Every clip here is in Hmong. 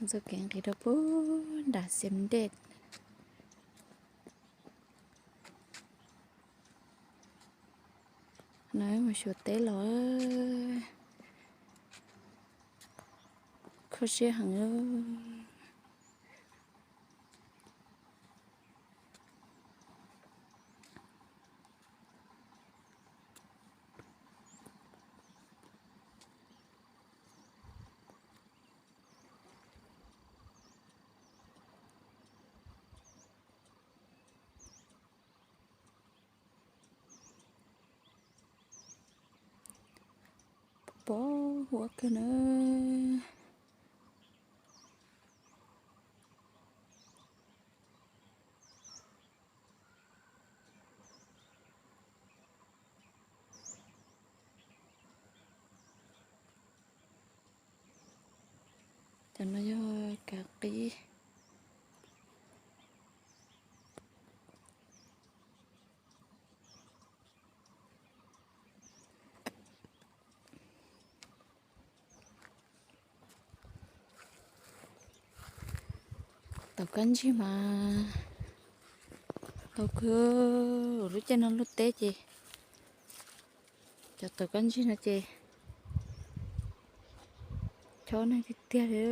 Txoj kev nqis rau puag nram Xiam Dej. No mus xyuas teb los kho siab heev. Pos pos huab kawg na. Cov no yog kav qib. Taus kab ntsig mas tau kawg, lub caij no lub teb ces cov taus kab ntsig no ces chob neeg tiag tiag li.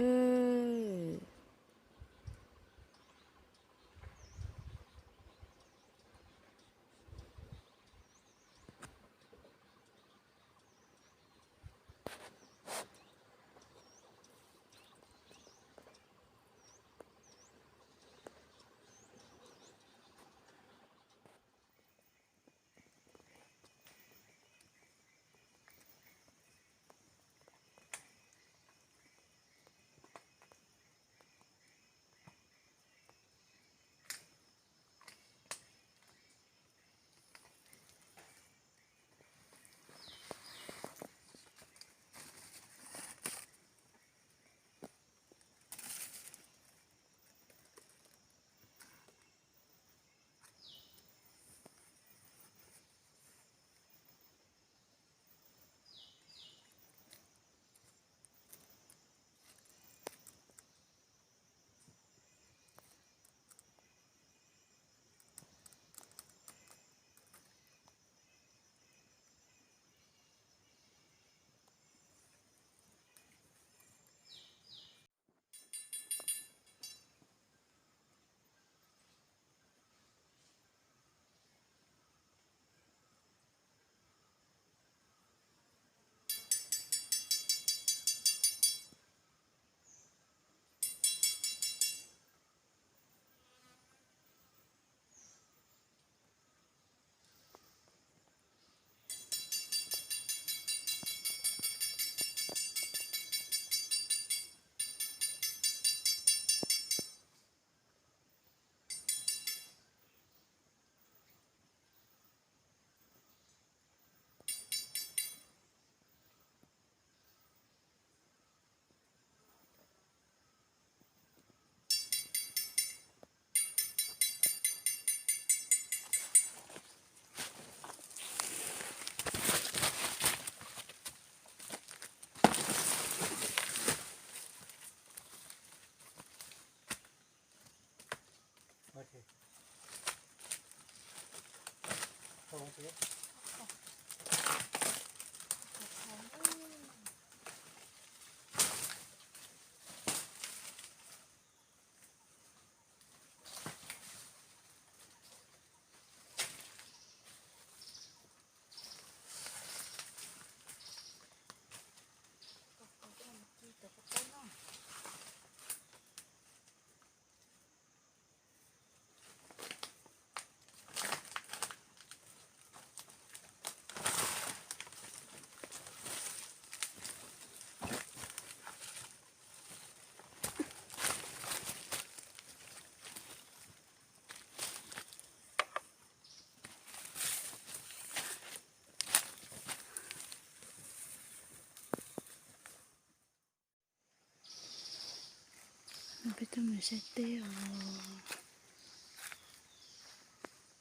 Peb tuaj mus saib teb os.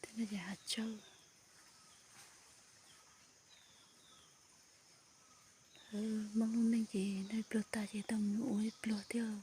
Teb no ces hav tsawb. Hmoob lub neej ces noj ib pluag tas ces tau mus ua ib pluag thiab.